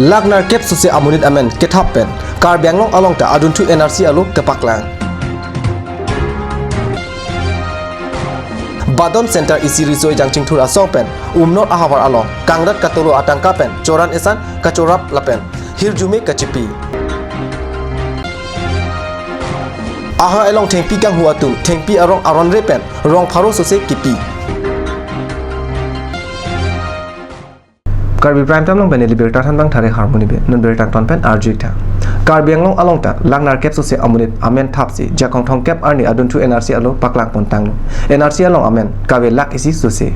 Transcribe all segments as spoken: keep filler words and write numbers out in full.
Lakh nerkep sose amonit amen kethap pen Karbi Anglong along ta adunthu N R C alo kepaklang. Badon Center isi riso ejang chingthur asong pen Umnor ahavar along kangdat katolo atangka pen choran esan kachorap lapen hirjume kachipi. Ahang along thengpi kanghu atum thengpi arong aronre pen rong pharo sose kipi. Karbi Prime Time along pen neli birta thanbang Thare Harmoni Bey, non birta ton pen arju-ik tha. Karbi Anglong along ta lakh nerkep sose amonit amen thapsi Jakhong thomkep arni adunthu N R C alo paklang pon tanglo. N R C along amen kave lakh isi sose.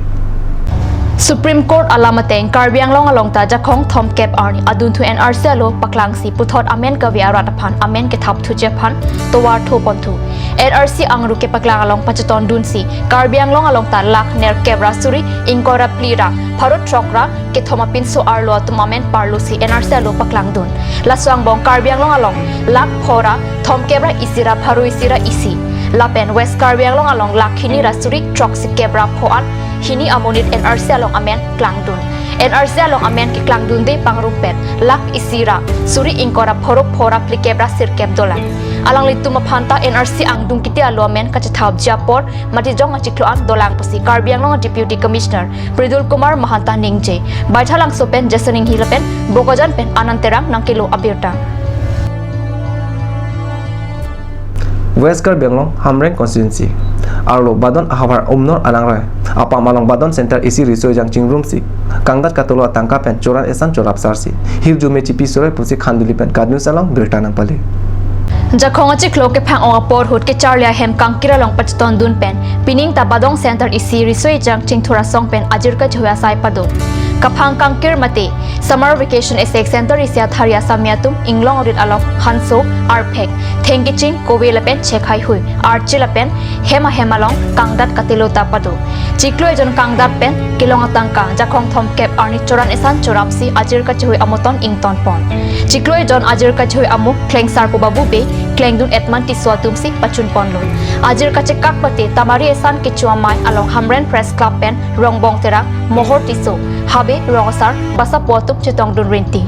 Supreme Court alam ateng Karbi Anglong along ta Jakhong thomkep arni adunthu N R C alo paklangsi puthot amen kave arat aphan amen kethap thuji aphan tovar tho ponthu. N R C angru kepaklang along pachetondunsi Karbi Anglong along ta lakh nerkep ra suri ingkoi ra phli ra pharo throk ra kethom apinso arlo atum amen parlosi N R C alo paklangdun. Laso angbong Karbi Anglong along lakh pho ra thomkep ra isi ra pharo isi ra isi. Lapen West Karbi Anglong along lakh hini ra suri throksikep ra pho an hini amonit N R C along amen klangdun. N R C along amen keklangdunde pangrumpet lakh isi ra suri ingkoi ra pharo pho ra phlikep ra sirkep dolang. Alanglitum aphan ta N R C angdung kiti alo amen kachethapji apor mati jong achiklo an dolang pusi Karbi Anglong Deputy Commissioner Pridul Kumar Mahanta ningje. Baithalangso pen Jason Enghi lapen Bokajan pen Anand Terang nangkelo abirta. West Karbi Anglong Hamren constituency arlo Badon ahavar Umnor alangrai apam along Badon Center isi riso ejang chingrumsi kangdat katolo atangka pen choran esan chorap sarsi hirjume chipi suroi pusi Khanduli pen KAT News along birta nangpale. Jakhong achiklo kephang-ong apor ahut kecharli ahem kangkir along pachetondun pen pining ta Badon Center isi riso ejang chingthur asong pen ajir kachehui asai pado. Kaphang kangkir mate summer vacation isi center isi athari asami atum inglong arit along hanso, arphek, thengkeching, kove lapen chekhaihui archi lapen hem ahem along kangdat katelo ta pado. Chiklo ejon kangdat pen kelong atangka Jakhong thomkep arni choran esan chorapsi ajir kachehui amoton ington pon. Chiklo ejon ajir kachehui amo Klengsar pu Babu Bey, Klengdun Edman Tisso atumsi pachun ponlo. Ajir kachekak pate tamari esan kecho amei along Hamren Press Club pen Rongbong Terang, Mohor Tisso, Habe Rongsar, basa po atum chetongdun rinti.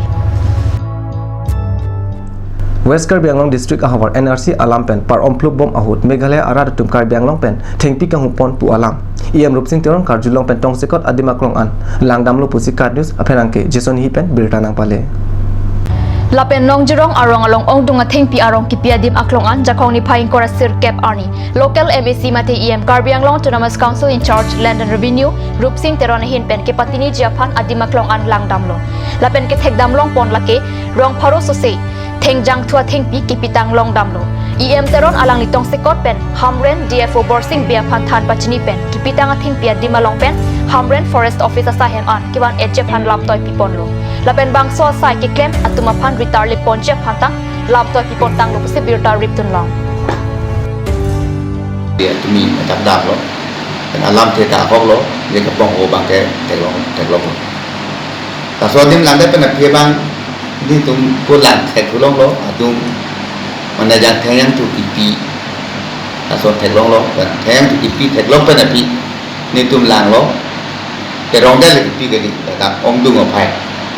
West Karbi Anglong District ahavar N R C alam pen par-om phlup bom ahut Meghalaya arat atum Karbi Anglong pen thengpi kanghu pon pu alam E M Rupsing Teron karjulong pen tongsekot adim aklong an langdamlo pusi KAT News apherangke Jason Enghi pen birta nangpale. Lapen Nongjirong arong along ongdung athengpi arong kipi adim aklong an Jakhong niphai ingkoi ra sirkep arni local M A C mate E M Karbi Anglong Autonomous Council in charge Land and Revenue Rupsing Teron ahin pen kepatiniji aphan adim aklong an langdamlo. Lapen kethekdam long pon lake rong pharo sose thengjangthu athengpi kipitang longdamlo. E M Teron alangli tongsekot pen Hamren D F O Borsing Bey aphan than pachini pen kipitang athengpi adim along pen Hamren Forest Office asai hem an kevan-etji aphan lamtoi piponlo. Lapen bangso asai keklem atum aphan ritarli ponji aphan ta lamtoi pipon tanglo pusi birta ripdun long. Dia tumi atak damlo. Pen alamthe ta ahoklo, je kepong o abangke theklong, theklonglo. Laso adim langdet pen aphi abang nelitum ko lang theklonglo, adung mane jang thengyang thu kipi. Laso theklonglo, pen thengyang thu kipi theklong pen aphi nelitum langlo. Terong dal kipi kali, dak ongdung aphai.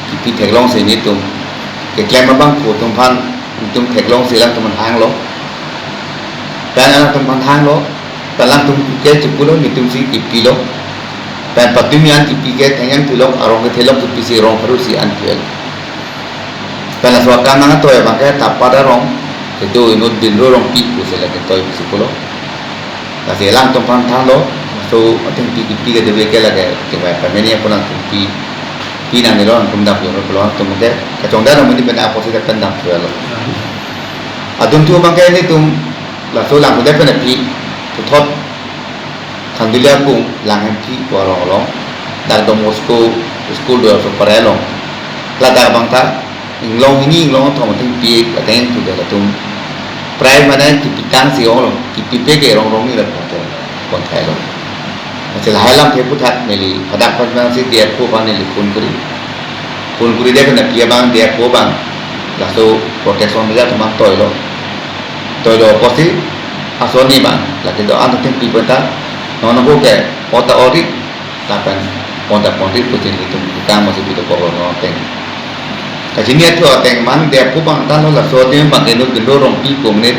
Kipi theklongsi nelitum keklem abangphu atum aphan nelitum theklongsi alangtum aphan hanglo. Pen alangtum aphan hanglo, pen alangtum ke chipulo, nelitumsi kipilo. Pen patumi an kipi ke thengyang thu long, arong kethe long kipisi rong pharo isi an phial. Pen laso akam nangtoi abangke Tapat arong kedo inut Dinro Rongpi pusi lake toi pusi pulo. Lasi alangtum aphan thanlo, laso athengpi kipi kedo ke lake kevai pameni aphan alangtum pi, pi nangnelo, alangtum dam yo pulo, alangtum ke kachongdam amonit pen apotsi pen dam thulo. Adunthu abangke nelitum laso lang kuda pen aphi puthot Khanduli akung Langhemphi pu arong along, dak Don Bosco school do aso parai along. Ladak abang ta inglong hini inglong thom athengpi ateng thu ke latum prai mane kipitangsi onglo, kipipe ke rong rong ni la pon, pon thailo. Lasi lahai alamthe aputhak neli padak pajang si D F O aphan neli phone kuri. Phone kuri det pen aphi abang D F O abang laso protection measure atum an toilo. Toilo apotsi ason ni abang lake do-an athengpi pen ta non ko ke pon ta ori lapen pon ta ponri putin itum kang masi pito polo non teng. Kachini athu ateng man dia pu bang tan lo laso adim bang eno Bindor Rongpi pu amonit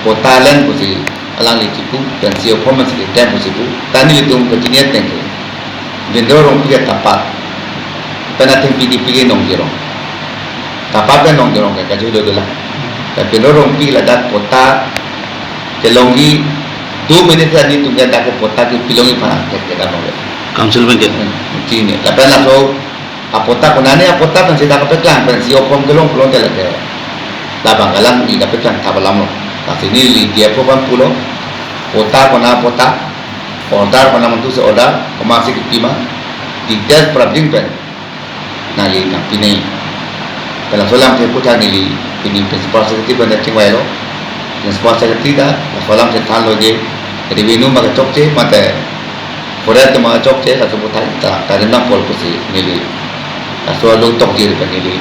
patta alen pusi alangli chipu pensi ophom si tem pusi pu ta nelitum kachini ateng ke Bindor Rongpi ke Tapat pen athengpi di pigi Nongjirong. Tapat pen Nongjirong ke kaju do dola. Ta Bindor Rongpi ladak patta kelongji do minute tadi tunggal dak patta ke pilongji aphan ke ke kan. Council pen ke. Hmm, chini. Lapen laso apatta konane apatta pensi dak kepeklang pensi ophom kelong pulote lake labang kalang ni kepeklang thap alam lo. Lasi neli dia pu bang pulo. Patta kona patta, order kona mantu si order, komatsi kipi ma, details prapjin pen nangli nangpi nangji. Pen laso alam ke puthot neli pini principal secretary pen chingvailo. Principal secretary ta laso alam si thanlo je revenue ma kechokche mate forest ma kechokche laso puthot ta ta rinang pol pusi neli laso along tokjir pen neli,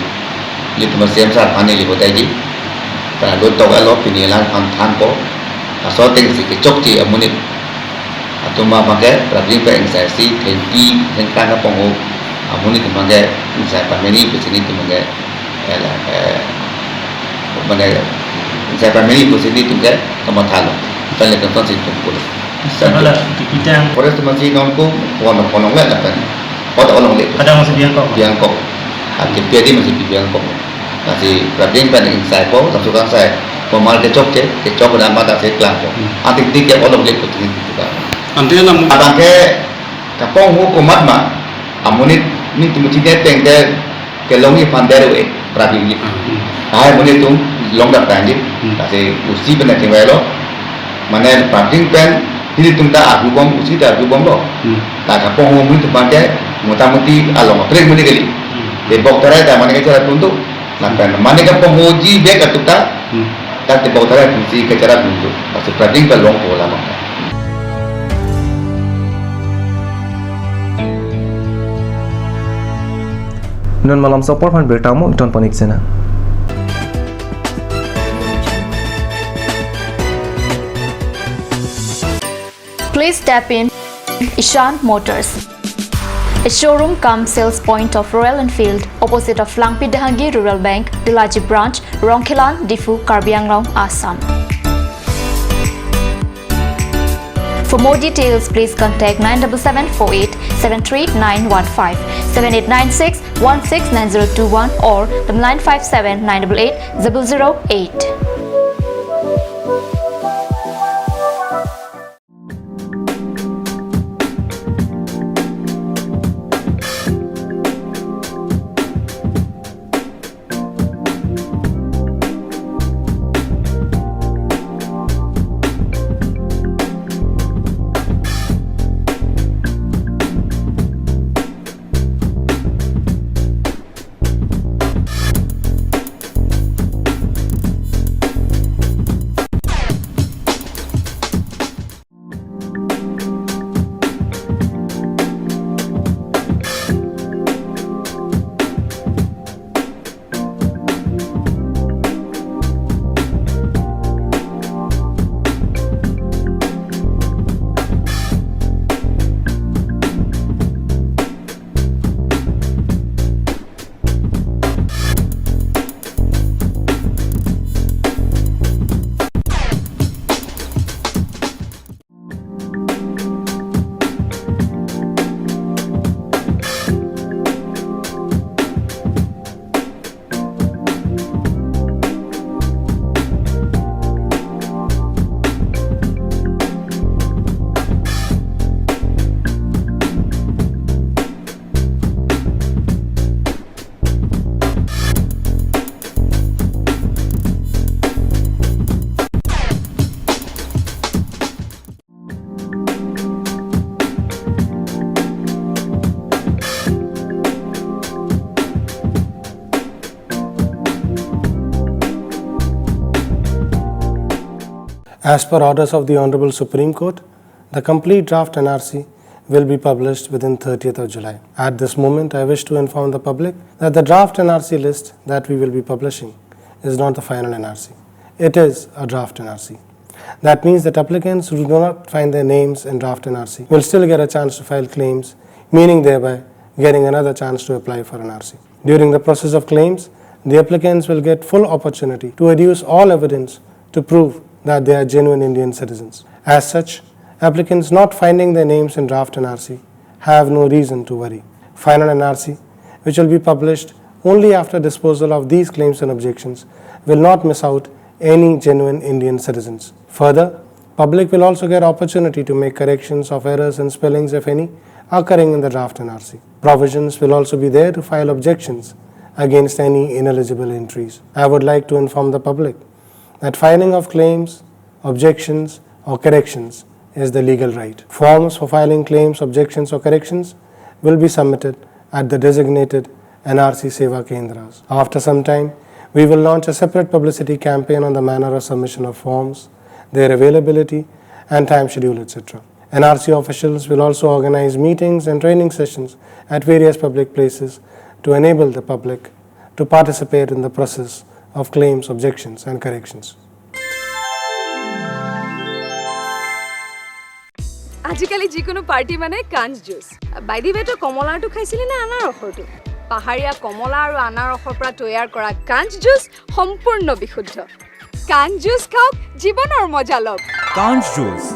nelitum C M sir aphan neli bodaiji. Ta along tok alo pini alang aphan thanpo. Laso ateng si kechokche amonit atum abang ke prapjin pen ingsai si thengpi thengphrang kapanghu amonit atum abang ke ingsai pameni pusi nelitum abang ke, eh, la, eh, mane ingsai pameni pusi nelitum ke kamathalo. Pen le tonton si tum pulo. Sabala kipitang. Forest atum si non ko kono kono le lapen. Kota olong le. Kadang masih biang kok. Biang kok. Ake pedi masih biang kok. Lasi prapjin pen ingsaipo, laso kangsai. Komat kechokche, kechok dan mata si klangpo. Hmm. Atik tik ke olong le putin itu kan. Ante alam abang ke kapanghu komat ma, amonit nelitum chini ateng ke kelongji aphan der-e prapjin ji. Hmm. Hai amonit atum longdak tangji. Hmm. Lasi usi pen chingvailo. Mane prapjin pen nelitum ta arjubom, usi ta arjubomlo. Hmm. Ta kapanghu amonit atum abang ke motamoti along aprek muni kali. Hmm. Te bok tarai ta mane kacherat atum do. Lapen mane kapanghuji bek atum ta. Hmm. Ta te bok tarai atum si kacherat atum do. Lasi prapjin pen longpo alam. Non malomso apor aphan birta mo ington pon-ik sena. Please step in Ishan Motors, a showroom cum sales point of Royal Enfield, opposite of Langpi Dehangi Rural Bank, Delaji Branch, Rongkhelan, Diphu, Karbi Anglong, Assam. For more details, please contact nine double seven four eight seven three nine one five, seven eight nine six one six nine zero two one or the nine five seven nine double eight double zero eight. As per orders of the Honorable Supreme Court, the complete draft N R C will be published within thirtieth of July. At this moment, I wish to inform the public that the draft N R C list that we will be publishing is not the final N R C. It is a draft N R C. That means that applicants who do not find their names in draft N R C will still get a chance to file claims, meaning thereby getting another chance to apply for N R C. During the process of claims, The applicants will get full opportunity to adduce all evidence to prove that they are genuine Indian citizens. As such, applicants not finding their names in draft N R C have no reason to worry. Final N R C, which will be published only after disposal of these claims and objections, will not miss out any genuine Indian citizens. Further, public will also get opportunity to make corrections of errors and spellings, if any, occurring in the draft N R C. Provisions will also be there to file objections against any ineligible entries. I would like to inform the public that filing of claims, objections, or corrections is the legal right. Forms for filing claims, objections, or corrections will be submitted at the designated N R C Seva Kendras. After some time, we will launch a separate publicity campaign on the manner of submission of forms, their availability, and time schedule, et cetera. N R C officials will also organize meetings and training sessions at various public places to enable the public to participate in the process of claims, objections, and corrections. আজিকালি যিকোনো পাৰ্টি মানে কাঞ্চ juice. By the ৱে, তই কমলাৰটো খাইছিলি নে আনাৰসৰটো? পাহাৰীয়া কমলা আৰু আনাৰসৰ পৰা তৈয়াৰ কৰা কাঞ্চ জুচ সম্পূৰ্ণ বিশুদ্ধ। কাঞ্চ জুচ খাওক, জীৱনৰ মজা লওক। Kanch Juice.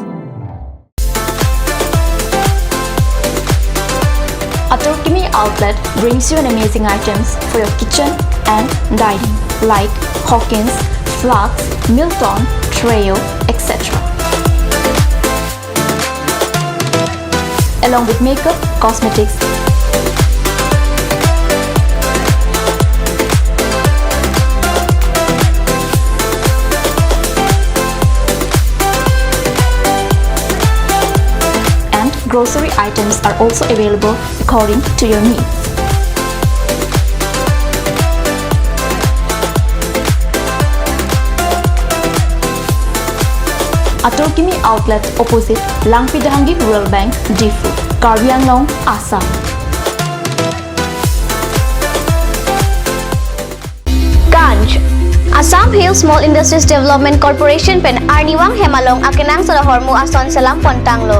Atorkimi Outlet brings you an amazing items for your kitchen and dining, like Hawkins, flasks, Milton, Treo, et cetera. Along with makeup, cosmetics, and grocery items are also available according to your needs. Atorkimi Outlet, opposite Langpi Dehangi Rural Bank, Diphu, Karbi Anglong, Assam. Kanch. Assam Hill Small Industries Development Corporation pen arnivang hem along akenangsot ahormu ason selam pontanglo.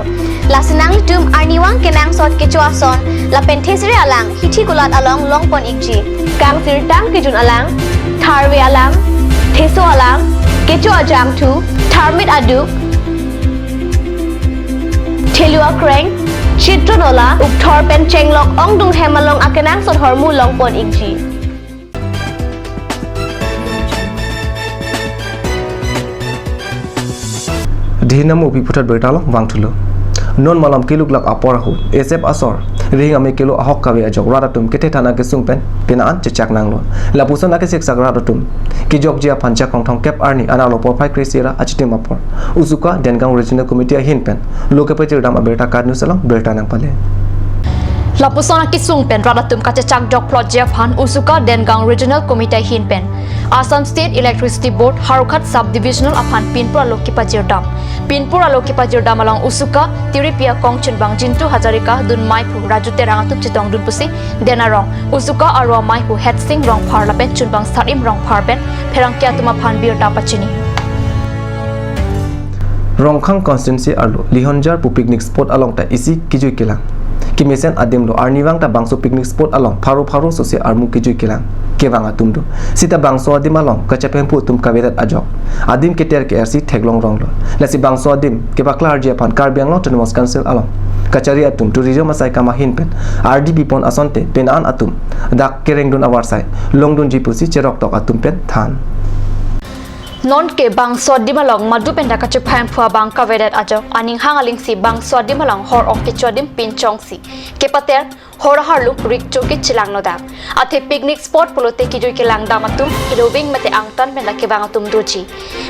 Lasi nanglitum arnivang kenangsot kecho ason lapen thesere alang hithi kulat along longpon ikji. Kangsirtang kejun alang, tharve alang, theso alang, kecho ajangthu, tharmit aduk, thelu akreng, chitron ola, ukthor pen chenglok ongdung hem along akenangsot ahormu longpon ikji. Dihina mo pi puthot birta along vangthulo. Non malom keluk lak apor ahut, esep asor, rihing ame kelo ahok kave ajok rat atum kethe thana kesung pen, pena an chechak nanglo. Lapuson akesik sak rat atum kejokji aphan Jakong thomkep arni anarlo porphai kre-isi ra achitim apor, Usuka Dengang Regional Committee ahin pen lo kepachirdam abirta KAT News along birta nangpale. Lapuson akesung pen rat atum kachechak jok plotji aphan Usuka Dengang Regional Committee ahin pen Assam State Electricity Board Howraghat Sub Divisional aphan pinpur alo kepachirdam. Pinpur alo kepachirdam along Usuka tiripi akong chunbang Jintu Hazarika, dun maiphu Raju Terang atum chetongdun pusi, den arong Usuka aro amaiphu Hetsing Rongphar lapen chunbang Sarim Rongphar pen pherangke atum aphan birta pachini. Rongkhang constituency arlo Lihonjar pu picnic spot along ta isi kejui kelang. Kemesen adim lo, arnivang ta bangso picnic spot along pharo pharo sose armu kejui kelang kevang atum do. Sita bangso adim along kachepemphu atum kavedet ajok adim keter ke-er si theklong ronglo. Lasi bangso adim kepaklarji aphan Karbi Anglong Autonomous Council along kachari atum tourism asai kam ahin pen ardi pipon asonte pena an atum dak kerengdun avarsai longdunji pusi cheroktok atum pen than. Nonke bangso adim along madu pen dak kachephemphu abang kavedet ajok aning hang alingsi bangso adim along hor ong kecho adim pinchongsi kepater hor aharluk rikcho ke chelang nodak. Athe picnic spot pulote kejui kelang dam atum, hiloving mate angtan pen dak kevang atum doji.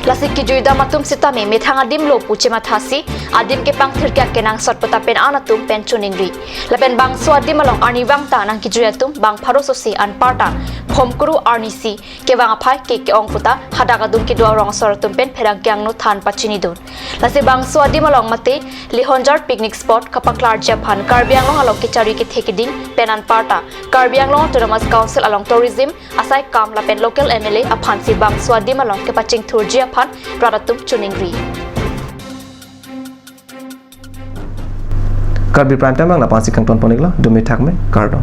Lasi kejui dam atum sitame methang adim lo pu chemathasi adim kepangthir ke akenangsot puta pena an atum pen choningri. Lapen bangso adim along arnivang ta nangkejui atum bang pharo sose anparta phomkuru arnisi kevang aphai ke ke-ong puta hadak adung kedo arong asor atum pen pherangke angno than pachinidun. Lasi bangso adim along mate Lihonjar picnic spot kapaklarji aphan Karbi Anglong along kechari kethe keding pen anparta Karbi Anglong Autonomous Council along tourism asai kam lapen local M L A aphansi bangso adim along kepachingthurji aphan rat atum choningri. Karbi Prime Time abang la-ansi kangton pon-iklo, dome thakme, kardom.